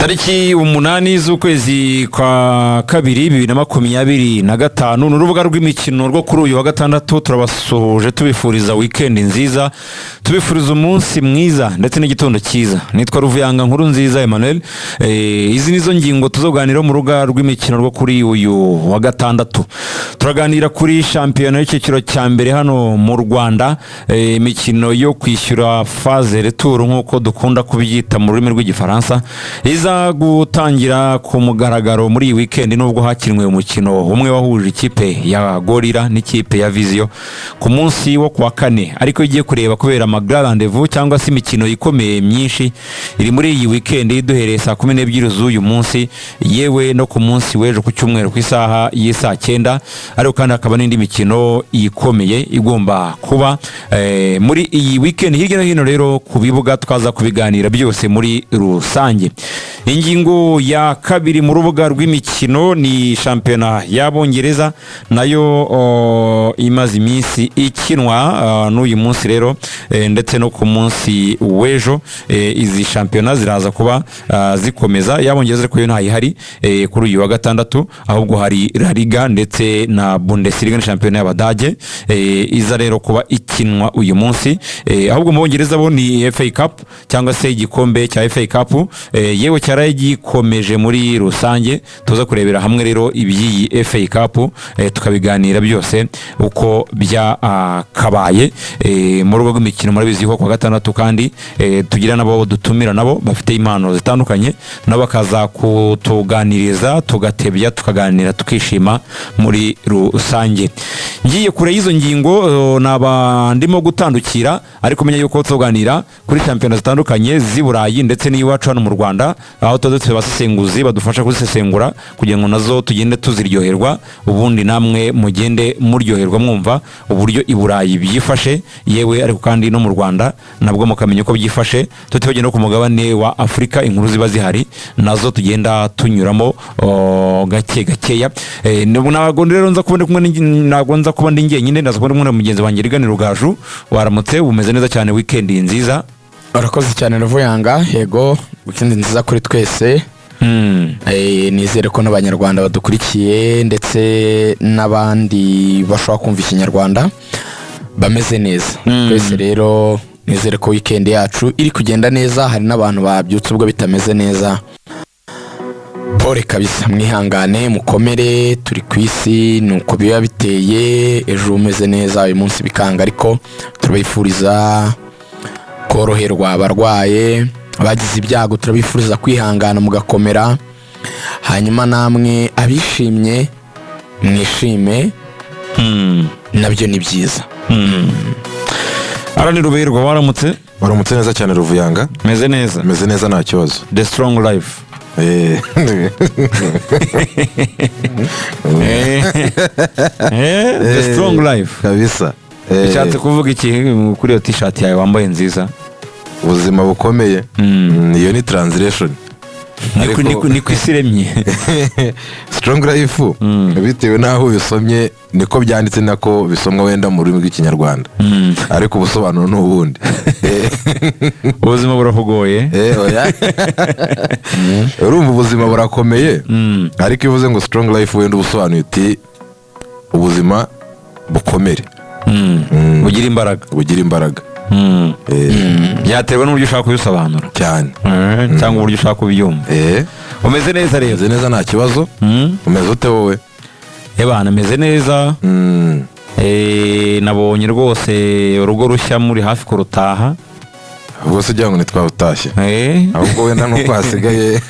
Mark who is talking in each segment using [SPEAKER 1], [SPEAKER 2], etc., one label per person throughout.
[SPEAKER 1] Tariki 8 z'ukwezi kwa kabiri 2025, ni urubuga rw'imikino rwo kuri uyu wa gatandatu. Turabasuhuje, tubifuriza wikendi nziza, tubifuriza umunsi mwiza ndetse n'igitondo cyiza. Nitwa Ruvuyanga Nkuru Nziza Emmanuel. Izi nizo ngingo tuzoganiraho mu rubuga rw'imikino rwo kuri uyu wa gatandatu. Turaganira kuri shampiyona y'icyiciro cya mbere hano mu Rwanda, imikino yo kwishyura, phase retour nk'uko dukunda kubyita mu rurimi rw'Igifaransa, iza gutangira ku mugaragaro muri iyi weekend, nubwo hakinwe umukino umwe wahuje ikipe ya Gorilla n'ikipe ya Vision ku munsi wo kuwa kane. Ariko iyo ugiye kureba, kubera ama grands rendez-vous cyangwa se imikino ikomeye myinshi iri muri iyi weekend, duhereye saa 12 z'uyu munsi, yewe no ku munsi w'ejo ku cyumweru ku isaha y'isaa 9, ariko kandi hakaba n'indi mikino ikomeye igomba kuba muri iyi weekend hirya no hino rero ku bibuga, tukaza kubiganira byose muri rusange. Ingingo ya kabiri mu rubuga rw'imikino ni shampiyona y'Abongereza, nayo imaze iminsi ikinwa, n'uyu munsi rero ndetse no ku munsi w'ejo. Izi shampiyona ziraza kuba zikomeza. Y'Abongereza ariko yo ntayihari kuri uyu wa gatandatu, ahubwo hari La Liga ndetse na Bundesliga, ni shampiyona y'Abadage, iza rero kuba ikinwa uyu munsi. Ahubwo mu Bongereza bo ni FA Cup cyangwa se igikombe cya FA Cup, yewe cyaraye gikomeje muri rusange. Tuza kurebera hamwe rero iby'iyi FA Cup, tukabiganira byose uko byakabaye. Mu rugo rw'imikino murabizi ko kuwa gatandatu kandi tugira nabo dutumira, nabo bafite impano zitandukanye, nabo bakaza kutuganiriza, tugatebya, tukaganira, tukishima muri rusange. Ngiye kure y'izo ngingo, naba ndimo gutandukira, ariko menya yuko tuganira kuri shampiyona zitandukanye z'i Burayi ndetse n'iwacu hano mu Rwanda, aho tuba dufite abasesenguzi badufasha kuzisesengura kugira ngo nazo tugende tuziryoherwa, ubundi namwe mugende muryoherwa mwumva uburyo i Burayi byifashe, yewe ariko kandi no mu Rwanda nabwo mukamenya uko byifashe, tutibagiwe no ku mugabane wa Afurika inkuru ziba zihari nazo tugenda tunyuramo gake gakeya. Ntabwo rero nza kuba ndi kumwe ntabwo nza kuba ndi njyenyine, ndaza kuba ndi kumwe na mugenzi wanjye Rigani Rugaju. Waramutse, umeze neza cyane, weekend nziza.
[SPEAKER 2] Urakoze cyane, Ruvuyanga. Yego, weekend nziza kuri twese. Nizere ko n'Abanyarwanda badukurikiye ndetse n'abandi bashobora kumva Ikinyarwanda bameze neza. Twese rero nizere ko weekend yacu iri kugenda neza. Hari n'abantu babyutse ubwo bitameze neza, pole kabisa, mwihangane, mukomere, turi ku isi, ni uko biba biteye. Ejo umeze neza, uyu munsi bikanga, ariko turabifuriza koroherwa. Abarwaye, abagize ibyago, turabifuriza kwihangana mugakomera. Hanyuma namwe abishimye mwishime, nabyo ni byiza.
[SPEAKER 1] Arani Ruberwa, waramutse.
[SPEAKER 3] Waramutse neza cyane, Ruvuyanga.
[SPEAKER 1] Meze neza.
[SPEAKER 3] Meze neza, nta kibazo.
[SPEAKER 1] The strong life. The strong life.
[SPEAKER 3] Kabisa.
[SPEAKER 1] Bishatse kuvuga iki kuri iyo T-shirt yawe wambaye nziza?
[SPEAKER 3] Ubuzima bukomeye. Iyo ni translation.
[SPEAKER 1] Ni ku isi iremye.
[SPEAKER 3] Strong life, bitewe n'aho ubisomye niko byanditse, nako bisomwa wenda mu rurimi rw'Ikinyarwanda, ariko ubusobanuro ni ubundi.
[SPEAKER 1] Ubuzima burakugoye?
[SPEAKER 3] Oya. Urumva ubuzima burakomeye, ariko iyo uvuze ngo strong life, wenda ubusobanuye uti ubuzima bukomere.
[SPEAKER 1] Bugira imbaraga.
[SPEAKER 3] Bugira imbaraga.
[SPEAKER 1] Byaterwa n'uburyo ushaka kubisobanura.
[SPEAKER 3] Cyane.
[SPEAKER 1] Cyangwa uburyo ushaka kubyumva. Umeze neza rero?
[SPEAKER 3] Umeze neza, nta kibazo. Umeze ute wowe?
[SPEAKER 1] Ebana, ameze neza. Nabonye rwose urugo rushya muri hafi kurutaha.
[SPEAKER 3] Ubwo se ugira ngo ntitwawutashye? Ahubwo wenda nuko hasigaye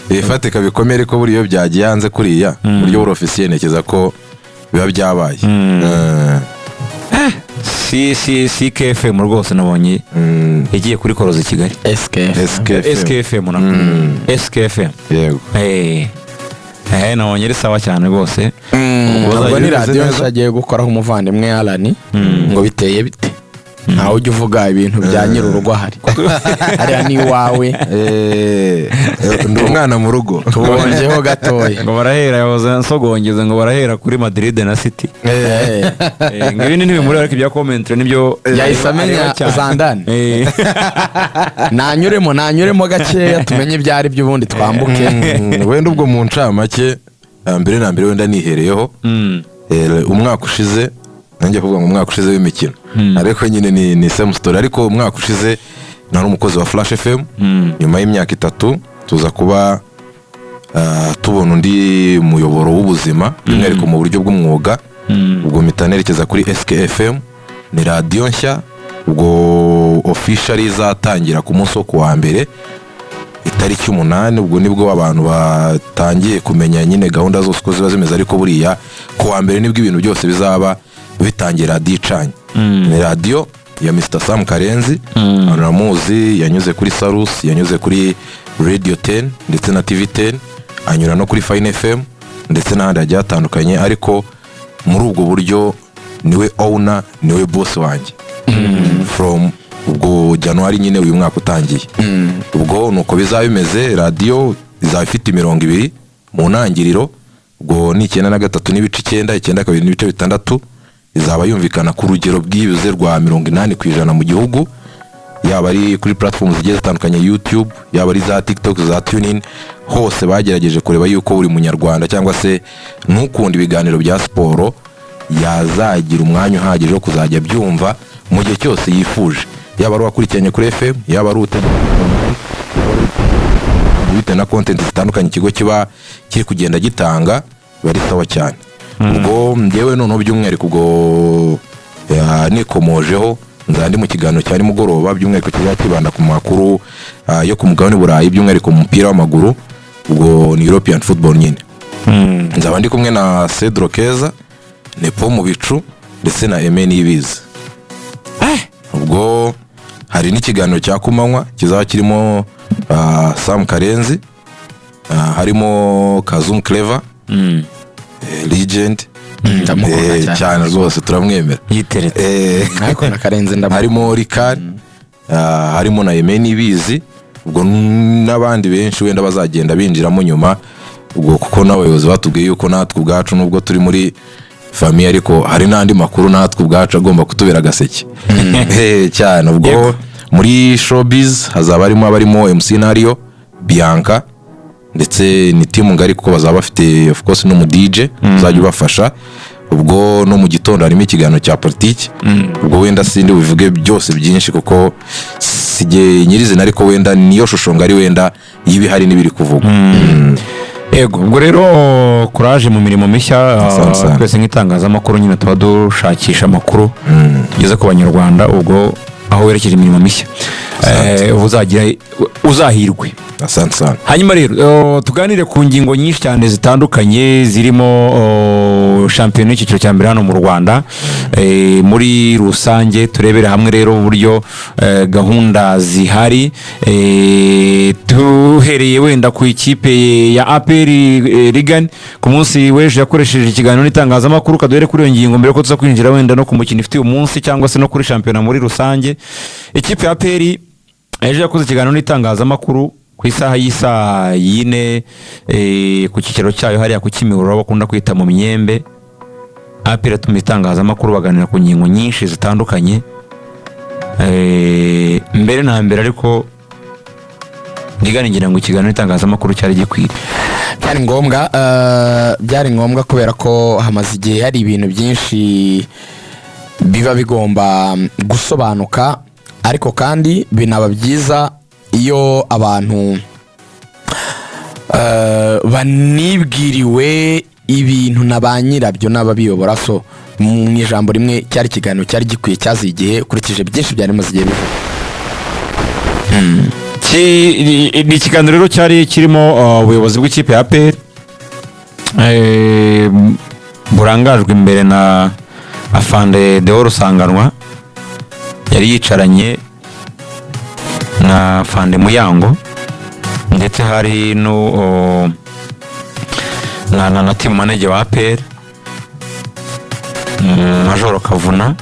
[SPEAKER 3] ibifatika bikomeye, ariko buriya iyo byagiye hanze kuriya mu buryo buri officiel, ntekereza ko biba byabaye.
[SPEAKER 1] Si si si KFM rwose nabonye igiye kuri koroza i Kigali.
[SPEAKER 2] SKF.
[SPEAKER 3] SKFM.
[SPEAKER 1] SKFM na SKFM.
[SPEAKER 3] Yego.
[SPEAKER 1] Nabonye ari sawa cyane rwose.
[SPEAKER 2] Ubwo ni
[SPEAKER 3] bimeze
[SPEAKER 2] radiyo
[SPEAKER 3] neza.
[SPEAKER 2] nshya agiye gukoraho umuvandimwe Alani, ngo biteye bite? Ntawe ujya uvuga ibintu bya nyir'urugo ahari. Hariya ni iwawe.
[SPEAKER 3] Ndi umwana mu rugo.
[SPEAKER 2] Tubongeho gatoya.
[SPEAKER 1] Ngo barahera, yahoze nsogongeza ngo barahera kuri Madrid na City. Ngo ibindi ntibimureba, ariko ibya Coventry nibyo
[SPEAKER 2] Yahise amenya.
[SPEAKER 1] Areba cyane.
[SPEAKER 2] Zandani. Nanyuremo gakeya tumenye ibyo ari byo, ubundi twambuke.
[SPEAKER 3] Wenda ubwo mu ncamake, mbere na mbere wenda nihereyeho, umwaka ushize, nanjye kuvuga ngo umwaka ushize w'imikino, ariko nyine ni same story, ariko umwaka ushize nari umukozi wa Flash FM. Nyuma y'imyaka 3 tuza kuba tubona undi muyoboro w'ubuzima, by'umwihariko mu buryo bw'umwuga. Ubwo mpita nerekeza kuri SKFM, ni radiyo nshya, ubwo officially izatangira ku munsi wo kuwa mbere itariki 8. Ubwo nibwo abantu batangiye kumenya nyine gahunda zose uko ziba zimeze, ariko buriya ku wa mbere nibwo ibintu byose bizaba bitangiye, radiyo icanye. Ni radiyo ya Mr Sam Karenzi, abantu baramuzi, yanyuze kuri Salus, yanyuze kuri Radio 10 ndetse na TV 10, anyura no kuri Fine FM ndetse n'ahandi hagiye hatandukanye, ariko muri ubwo buryo niwe owner, niwe boss wanjye from ubwo January nyine uyu mwaka utangiye. Ubwo nuko bizaba bimeze. Radiyo izaba ifite imirongo ibiri mu ntangiriro, ubwo ni 93.9, 92.6. Izaba yumvikana ku rugero bwibuze rwa 80% mu gihugu, yaba ari kuri platform zigiye zitandukanye, YouTube, yaba ari za TikTok, za TuneIn, hose bagerageje kureba yuko buri munyarwanda cyangwa se ntukunda ibiganiro bya siporo yazagira umwanya uhagije wo kuzajya abyumva mu gihe cyose yifuje, yaba ari uwakurikiranye kuri FM, yaba ari bitewe na content zitandukanye ikigo kiba kiri kugenda gitanga, biba ari sawa cyane. Ubwo njyewe noneho by'umwihariko ubwo nikomojeho, nzaba ndi mu kiganiro cya nimugoroba, by'umwihariko kizajya kibanda ku makuru yo ku mugabane Burayi, by'umwihariko mu mupira w'amaguru, ubwo ni European football nyine. Nzaba ndi kumwe na Cedro Keza, Nepo mu bicu ndetse na Aime Niyibizi. Ubwo hari n'ikiganiro cya kumanywa kizaba kirimo Sam Karenzi, harimo Kazungu Clever, legend.
[SPEAKER 2] Ndamukunda cyane.
[SPEAKER 3] Cyane rwose, turamwemera.
[SPEAKER 1] Yiteretse.
[SPEAKER 2] Ariko na Karenzi ndamukunda.
[SPEAKER 3] Harimo Rikari, harimo na Aime Niyibizi, ubwo n'abandi benshi wenda bazagenda binjiramo nyuma, ubwo kuko n'abayobozi batubwiye yuko natwe ubwacu nubwo turi muri famille, ariko hari n'andi makuru natwe ubwacu agomba kutubera agaseke. Cyane. Ubwo muri showbiz hazaba harimo abarimo MC Nario, Bianca, ndetse ni team ngari kuko bazaba bafite of course n'umu DJ uzajya ubafasha. Ubwo no mu gitondo harimo ikiganiro cya politiki. Ubwo wenda sindi bubivuge byose byinshi kuko sijye nyirizina, ariko wenda niyo shusho ngari wenda y'ibihari n'ibiri kuvugwa.
[SPEAKER 1] Yego, ubwo rero kuraje mu mirimo mishya.
[SPEAKER 3] Asante sana.
[SPEAKER 1] Twese nk'itangazamakuru nyine tuba dushakisha amakuru tugeze ku banyarwanda. Ubwo aho werekeje imirimo mishya, uzagira uzahirwe.
[SPEAKER 3] Asante sana.
[SPEAKER 1] Hanyuma rero tuganire ku ngingo nyinshi cyane zitandukanye zirimo shampiyona y'icyiciro cya mbere hano mu Rwanda. Muri rusange turebere hamwe rero uburyo gahunda zihari, duhereye wenda ku ikipe ya APR. Reagan ku munsi w'ejo yakoresheje ikiganiro n'itangazamakuru. Kaduhere kuri iyo ngingo mbere ko tuza kwinjira wenda no ku mukino ifite uyu munsi cyangwa se no kuri shampiyona muri rusange. Ikipe ya APR ejo yakoze ikiganiro n'itangazamakuru ku isaha y'isaa yine, ku cyicaro cyayo hariya ku Kimihurura bakunda kwita mu Myembe. APR atuma itangazamakuru baganira ku ngingo nyinshi zitandukanye. Mbere na mbere ariko ndigane ngira ngo ikiganiro n'itangazamakuru cyari gikwiye.
[SPEAKER 2] Byari ngombwa, byari ngombwa kubera ko hamaze igihe hari ibintu byinshi biba bigomba gusobanuka, ariko kandi binaba byiza iyo abantu banibwiriwe ibintu na ba nyirabyo n'ababiyobora. So mu ijambo rimwe, cyari ikiganiro cyari gikwiye, cyaziye igihe ukurikije byinshi byari bimaze igihe bivugwa.
[SPEAKER 1] Ni ikiganiro rero cyari kirimo ubuyobozi bw'ikipe ya APR, burangajwe imbere na afande Deo Rusanganwa, yari yicaranye na afande Muyango, ndetse hari no na team manager wa APR, Majoro Kavuna.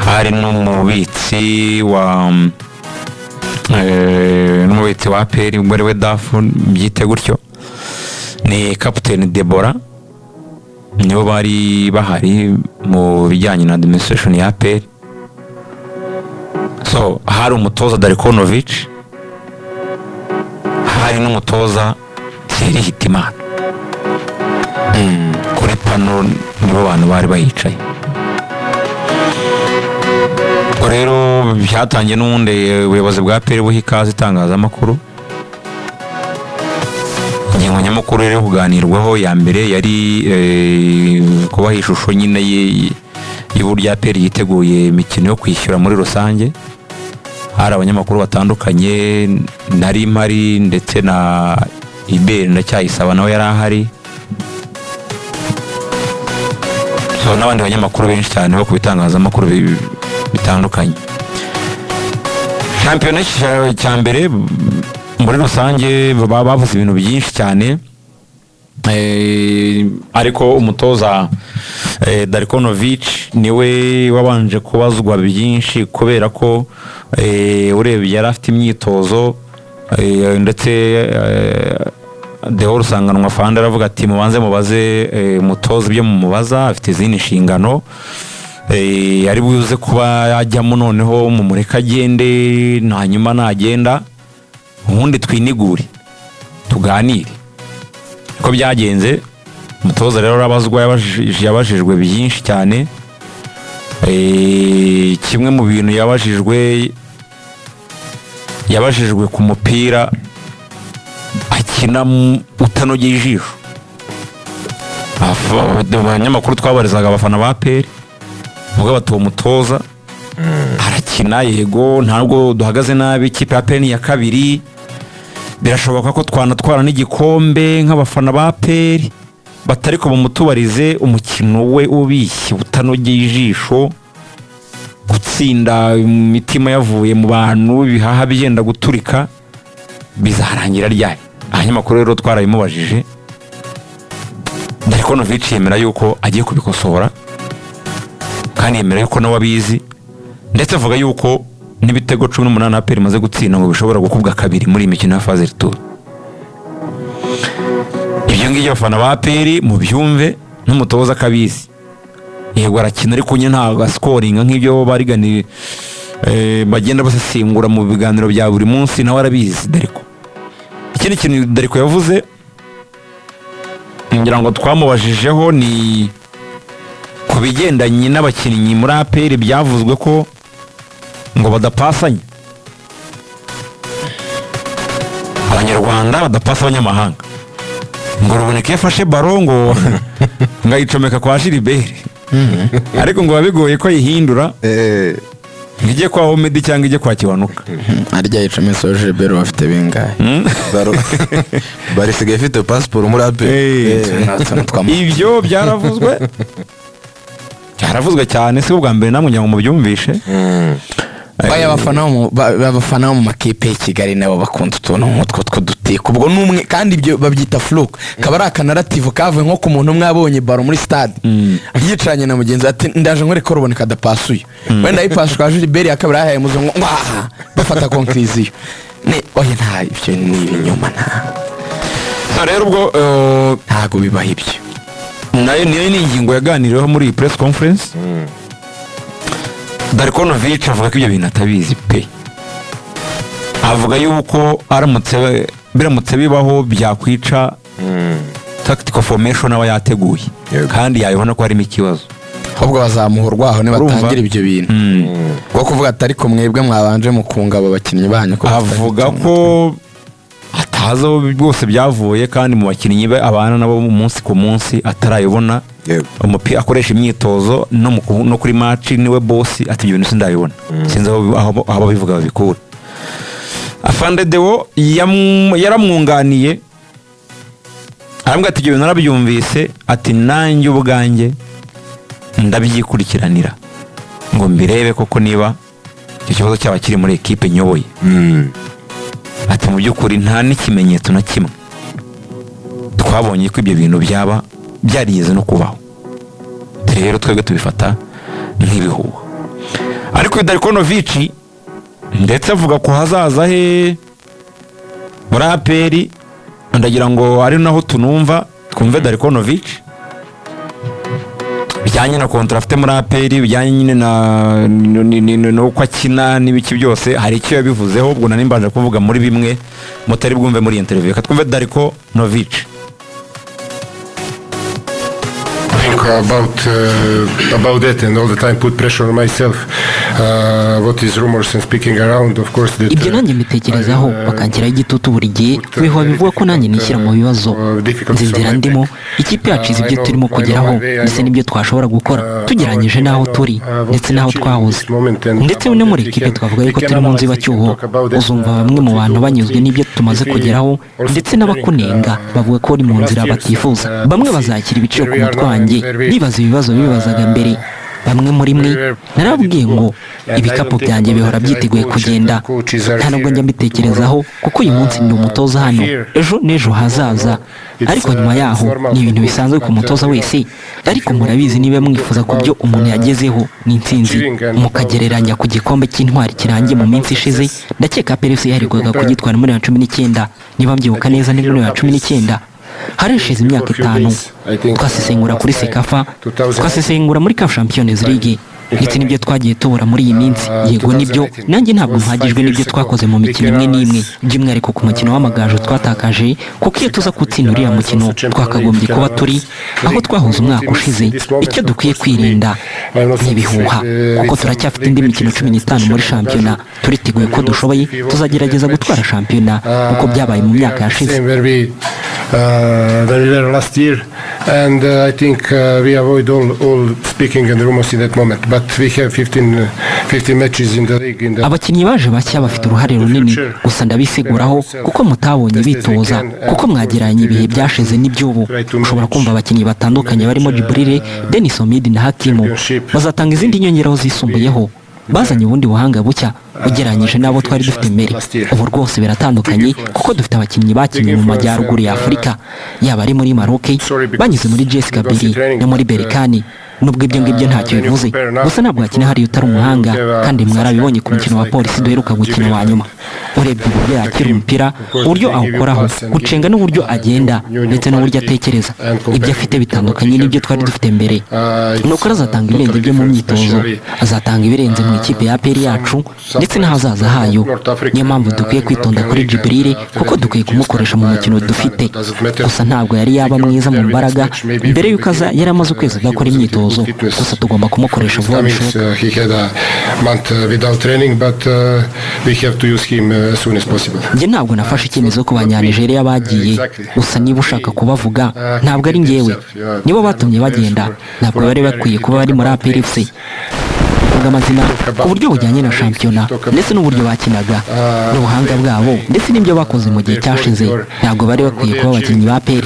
[SPEAKER 1] Hari n'umubitsi wa APR, ubwo ari we DAF, byite gutyo, ni Kapiteni Debora, nibo bari bahari mu bijyanye na administration ya APR. So hari umutoza Darko Novic, hari n'umutoza Thierry Hitimana. Kuri panel nibo bantu bari bayicaye. Ubwo rero byatangiye n'ubundi ubuyobozi bwa APR buha ikaze itangazamakuru. Ingingo nyamukuru rero kuganirwaho ya mbere yari kubaha ishusho nyine y'uburyo APR yiteguye imikino yo kwishyura muri rusange. Hari abanyamakuru batandukanye, nari mpari, ndetse na Iberi Ndacyayisaba nawe yari ahari. So, n'abandi banyamakuru benshi cyane bo ku bitangazamakuru bitandukanye. Shampiyona y'icyiciro cya mbere muri rusange baba bavuze ibintu byinshi cyane. Ariko umutoza Darko Novic niwe wabanje kubazwa byinshi, kubera ko urebye yari afite imyitozo, ndetse Deo Rusanganwa Fanda aravuga ati: "Mubanze mubaze umutoza ibyo mumubaza, afite izindi nshingano ari buze kuba yajyamo, noneho mumureke agende, hanyuma nagenda ubundi twinigure tuganire." Uko byagenze, umutoza rero arabazwa, yabajijwe byinshi cyane. Kimwe mu bintu yabajijwe, yabajijwe ku mupira akina utanogeye ijisho. Abanyamakuru twabarizaga abafana ba APR, bavuga bati: "Uwo mutoza arakina, yego ntabwo duhagaze nabi, ikipe ya APR ni iya kabiri, birashoboka ko twanatwara n'igikombe nk'abafana ba APR." Batari ko bamutubarize umukino we ubishye, utanogeye ijisho, gutsinda imitima yavuye mu bantu, ibihaha byenda guturika, bizarangira ryari? Abanyamakuru rero twarabimubajije. Darko Novic yemera yuko agiye kubikosora, kandi yemera yuko nawe abizi, ndetse avuga yuko n'ibitego 18 APR imaze gutsinda ngo bishobora gukubwa kabiri muri iyi mikino ya phase retour. Ibyo ngibyo abafana ba APR mubyumve, n'umutoza akabizi. Yego arakina, ariko nyine ntabwo asikoringa nk'ibyo bariganiye, bagenda basesengura mu biganiro bya buri munsi, nawe arabizi Darko. Ikindi kintu Darko yavuze, ngira ngo twamubajijeho, ni ku bigendanye n'abakinnyi muri APR byavuzwe ko ngo badapasanya, Abanyarwanda badapasa abanyamahanga, ngo Ruboneka iyo afashe ballon ngo ayicomeka kwa Gilbert, ariko ngo biba bigoye ko ayihindura ngo ijye kwa Omedi cyangwa ijye kwa Kiwanuka.
[SPEAKER 2] Arya yicometseho Gilbert bafite bingahe?
[SPEAKER 3] Baro isigaye ifite pasiporo muri APR.
[SPEAKER 1] Ibyo byaravuzwe, byaravuzwe cyane, si ubwa mbere namwe ngira ngo mubyumvishe.
[SPEAKER 2] Baya abafana bo mu makipe y'i Kigali nabo bakunda utuntu nk'utwo tw'udutiko. Ubwo ni umwe, kandi ibyo babyita fluke, kaba ari aka narrative kavuye nko ku muntu umwe abonye ballon muri stade yicaranye na mugenzi we, ati: "Ndaje nkwereke ko Ruboneka adapasuye." Wenda ayipashe kwa Gilbert, ya kabiri yahaye muzungu, ngo aha bafata conclusion ni oya. Nta, ibyo ni ibinyoma, nta
[SPEAKER 1] So rero ubwo
[SPEAKER 2] ntago bibaho ibyo.
[SPEAKER 1] Nayo niyo ni ingingo yaganiriweho muri iyi press conference. Darko Novic avuga ko ibyo bintu atabizi pe. Avuga yuko aramutse biramutse bibaho byakwica tactical formation aba yateguye, kandi yabibona ko harimo ikibazo.
[SPEAKER 2] Ahubwo bazamuha urwaho nibatangira
[SPEAKER 1] Urumva?
[SPEAKER 2] ibyo bintu bwo kuvuga ati: "Ariko mwebwe mwabanje mukunga aba bakinnyi banyu ko bafite
[SPEAKER 1] Avuga
[SPEAKER 2] utuntu."
[SPEAKER 1] ko atazi aho rwose byavuye, kandi mu bakinnyi be abana nabo umunsi ku munsi atarayibona. Umupira akoresha imyitozo no kuri match niwe boss. Ati: "Ibyo bintu sindabibona, sinzi aho ababivuga babikura." Afande Deo yaramwunganiye, arambwira ati: "Ibyo bintu narabyumvise," ati: "Nanjye ubwanjye ndabyikurikiranira ngo mbirebe koko niba icyo kibazo cyaba kiri muri ekipe nyoboye." Ati: "Mu by'ukuri nta n'ikimenyetso na kimwe twabonye ko ibyo bintu byaba byarigeze no kubaho." Rero twebwe tubifata nk'ibihuha. Ariko uyu Darko Novic ndetse avuga ku hazaza he muri APR, ndagira ngo ari naho tunumva, twumve Darko Novic bijyanye na contrat afite muri APR, bijyanye nyine na n'uko akina n'ibiki byose, hari icyo yabivuzeho. Ubwo nari mbanje kuvuga muri bimwe mutari bwumve muri iyi interview. Reka twumve Darko Novic.
[SPEAKER 4] Think about that and all the time put pressure on myself. What is rumors and speaking around, of course. That,
[SPEAKER 5] Ibyo nanjye mbitekerezaho, bakanshyiraho igitutu buri gihe. Ibihuha bivuga ko nanjye nishyira mu bibazo. Nzi inzira ndimo, ikipe yacu izi ibyo turimo kugeraho ndetse n'ibyo twashobora gukora tugereranyije n'aho turi ndetse n'aho twahoze. Ndetse no muri ekipe twavuga yuko turi mu nzibacyuho. Uzumva bamwe mu bantu banyuzwe n'ibyo tumaze kugeraho ndetse n'abakunenga bavuga ko uri mu nzira batifuza. Bamwe bazakira ibiciro ku mutwe wanjye, bibaza ibibazo bibazaga mbere. Bamwe muri mwe narababwiye ngo ibikapu byanjye bihora byiteguye kugenda. Nta nubwo njya mbitekerezaho, kuko uyu munsi ndi umutoza hano, ejo n'ejo hazaza, ariko nyuma yaho ni ibintu bisanzwe ku mutoza wese. Ariko murabizi, niba mwifuza ku byo umuntu yagezeho n'intsinzi, mukagereranya ku gikombe cy'Intwari kirangiye mu minsi ishize, ndakeka APR FC yaherukaga kugitwara muri 2019, niba mbyibuka neza, ni muri 2019, harashize imyaka 5. Twasesengura kuri CECAFA, twasesengura muri CAF Champions League ndetse n'ibyo twagiye tubura muri iyi minsi. Yego nibyo, nanjye ntabwo mpagijwe n'ibyo twakoze mu mikino imwe n'imwe, by'umwihariko ku mukino w'Amagaju twatakaje, kuko iyo tuza gutsinda uriya mukino twakagombye kuba turi aho twahoze umwaka ushize. Icyo dukwiye kwirinda ni ibihuha, kuko turacyafite indi mikino 15 muri shampiyona. Turiteguye ko dushoboye, tuzagerageza gutwara shampiyona kuko byabaye mu myaka yashize.
[SPEAKER 4] Where we were last year, and I think we avoid all speaking and rumors in that moment. But we have 15 matches in the league. In the
[SPEAKER 5] Abakinnyi baje bashya bafite uruhare runini, gusa ndabisiguraho kuko mutabonye bitoza, kuko mwagereranya ibihe byashize n'iby'ubu. Ushobora kumva abakinnyi batandukanye barimo Jibril, Denis Omid na Hakimu bazatanga izindi nyongeraho zisumbuyeho, bazanye ubundi buhanga bushya ugereranyije n'abo twari dufite mbere. Ubu rwose biratandukanye, kuko dufite abakinnyi bakinnye mu majyaruguru ya Afurika, yaba ari muri Maroc, banyuze muri JS Kabylie no muri Berkane. Nubwo ibyo ngibyo ntacyo bivuze, gusa ntabwo wakina hariya utari umuhanga, kandi mwarabibonye ku mukino wa Polisi duheruka gukina wa nyuma. Urebye uburyo yakira umupira, uburyo awukoraho, gucenga, n'uburyo agenda ndetse n'uburyo atekereza, ibyo afite bitandukanye n'ibyo twari dufite mbere. Ni uko azatanga ibirenze byo mu myitozo, azatanga ibirenze mu ikipe ya APR yacu ndetse n'ahazaza hayo. Niyo mpamvu dukwiye kwitonda kuri Jibril, kuko dukwiye kumukoresha mu mukino dufite. Gusa ntabwo yari yaba mwiza mu mbaraga mbere y'uko aza, yari amaze ukwezi adakora imyitozo. Gusa tugomba kumukoresha vuba bishoboka.
[SPEAKER 4] He had a month without training, but we have to use him as soon as possible.
[SPEAKER 5] Njye ntabwo nafashe icyemezo ku Banyanigeriya bagiye. Gusa niba ushaka kubavuga, ntabwo ari njyewe, nibo batumye bagenda. Ntabwo bari bakwiye kuba bari muri APR FC. Amazina ku buryo bujyanye na shampiyona ndetse n'uburyo bakinaga n'ubuhanga bwabo ndetse n'ibyo bakoze mu gihe cyashize, ntabwo bari bakwiye kuba abakinnyi ba APR.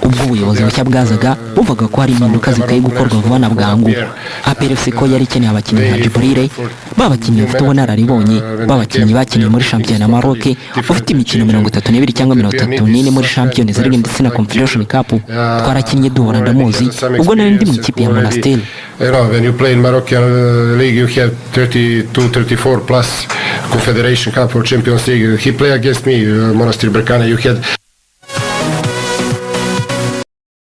[SPEAKER 5] Ubwo ubuyobozi bushya bwazaga, buvuga ko hari impinduka zikwiye gukorwa vuba na bwangu, APR FC ko yari ikeneye abakinnyi nka Jibril, ba bakinnyi bafite ubunararibonye, ba bakinnyi bakiniye muri shampiyona Maroc, ufite imikino 32 cyangwa 34 muri Champions League ndetse na Confederation Cup. Twarakinnye duhora, ndamuzi ubwo nari ndi mu ikipe ya Monastir.
[SPEAKER 4] When you play in Moroccan league, you have 32, 34 plus Confederation Cup or Champions League. He play against me, Monastir Berkane. You had